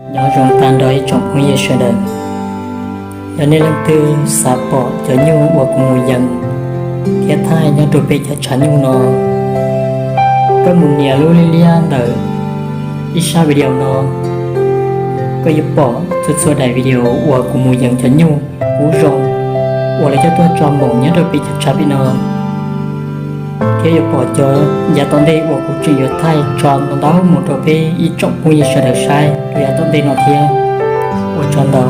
Nyob zoo tag nrho ib tsoom phooj ywg sawv daws, yog nej leej twg xav pom cov nyuj uas kuv mus yees thiab thaij nyob rau peb cov tshav nyuj no, koj mus nias lub liab liab ntawm ib sab video no, koj yuav pom txhua txhua daim video uas kuv mus yees cov nyuj kub zoo uas lawv coj tuaj tso moom nyob rau peb cov tshav pem no, thiab yuav pom cov yav tom ntej uas kuv tseem yuav thaij tso ntau ntau mus rau peb ib tsoom phooj ywg sawv daws saib rau yav tom ntej no thiab. Ua tsaug ntau.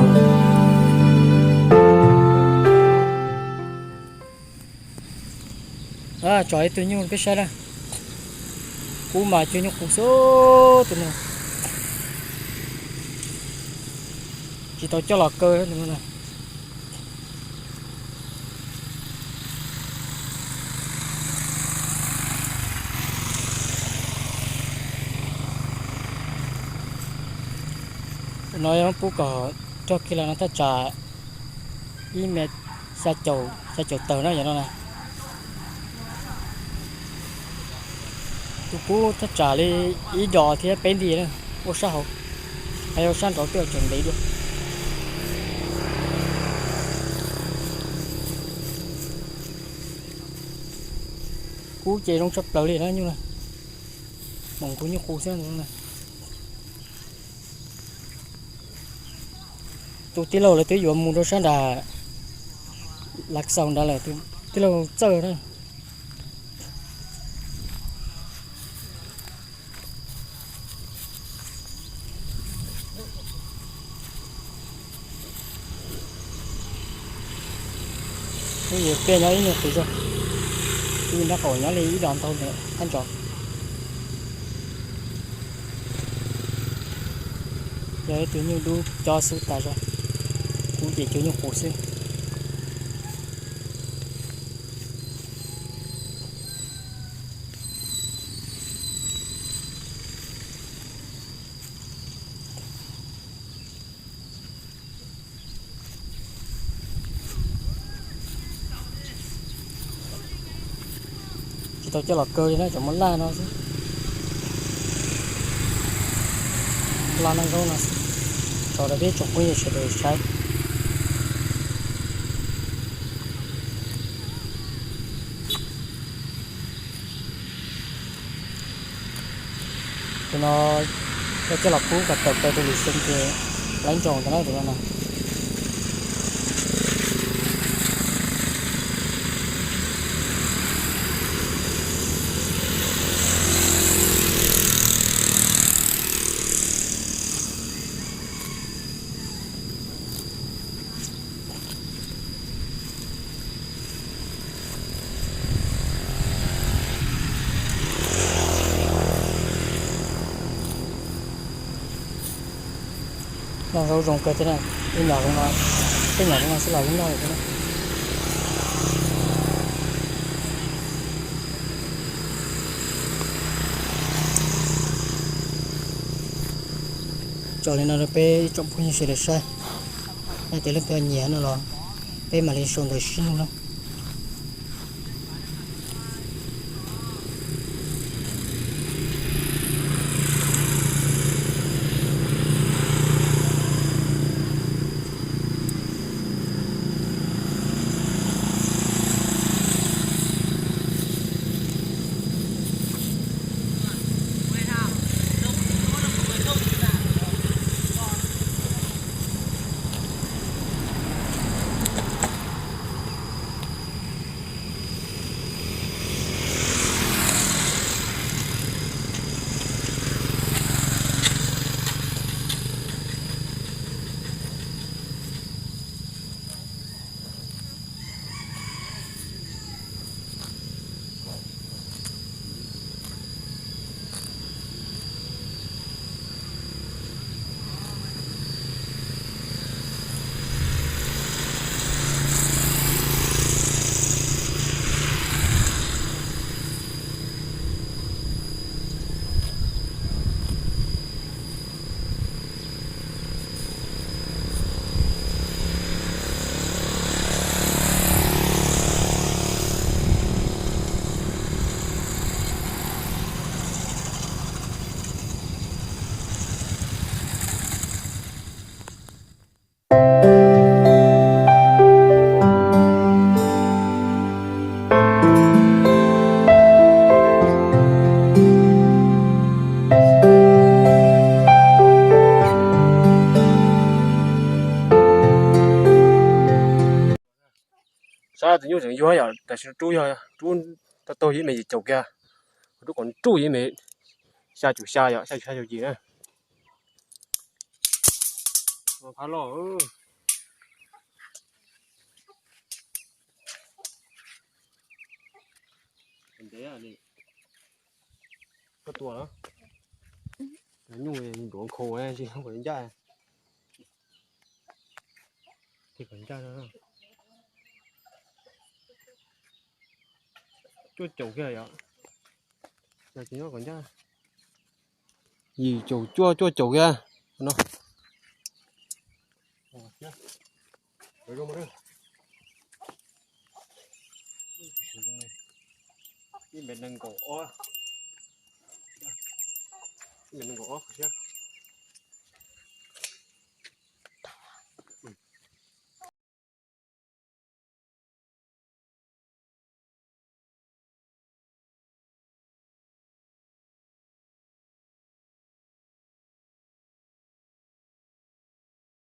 Tso ib tug nyuj peb saib na. Kub mas cua nyuj qus xwb tus no. Tsis tau coj los kaw tus no na. No yog pub kom rog kiag los no thaj tsam ib me xya caum, xya caum tawm na yom no na. Tus kub thaj tsam li ib dos thiab peb nti na, ua sab hauv, hais ua sab nraud twb tseem ntev dua. Kub ces zoo tshaj plaws li na nyuj na, moom kub nyuj qus xwb na. Tus tij laug lawv twb yuav mus rau sab nram Lav Xaus nrad lawm, tus tij laug Txawj na. Kuv yuav pliag nyob ib nyuag qus zog, kuv nrab qaum nyob li ib dos ntau ntawm thaj ntsoo. Yog ib tug nyuj dub cob xwb tas zog, kub ces cua nyuj qus xwb. Tsis tau coj los kaw li na, tseem muab laj no xwb. Laj no zaub no xwb, tso rau peb tsoom phooj ywg sawv daws saib. Tus no yog coj los pub kom tawm plaws rau lwm xyoo ces laib nroos ntag na tus no na. Noj zaub zoo kawg thiab na, tej nyom zoo no, tej nyom zoo no xwb los yeej noj lawm thiab na. Tso li no rau peb ib tsoom phooj ywg sawv daws saib, yog tias leej twg nyiam no los peb mam li sau ntawv sib nug na. Sab tus nyuj tseem yuag yom, tam sim no rub yog rub tau taug yim me yim caum kiag, rub kom ruj yim me xya caum xya yom, xya caum xya caum yim na. Phab loj. Ntev li. Koj tua los? Nyuj ntuav nkhaus tsis kom ncaj. Tsis kom ncaj no. Cuaj caum kiag yom. Yog tsis nyob kom ncaj. Yim caum cuaj, cuaj caum kiag no. Ib npe nees nkaum ob, ib npe nees nkaum ob siab.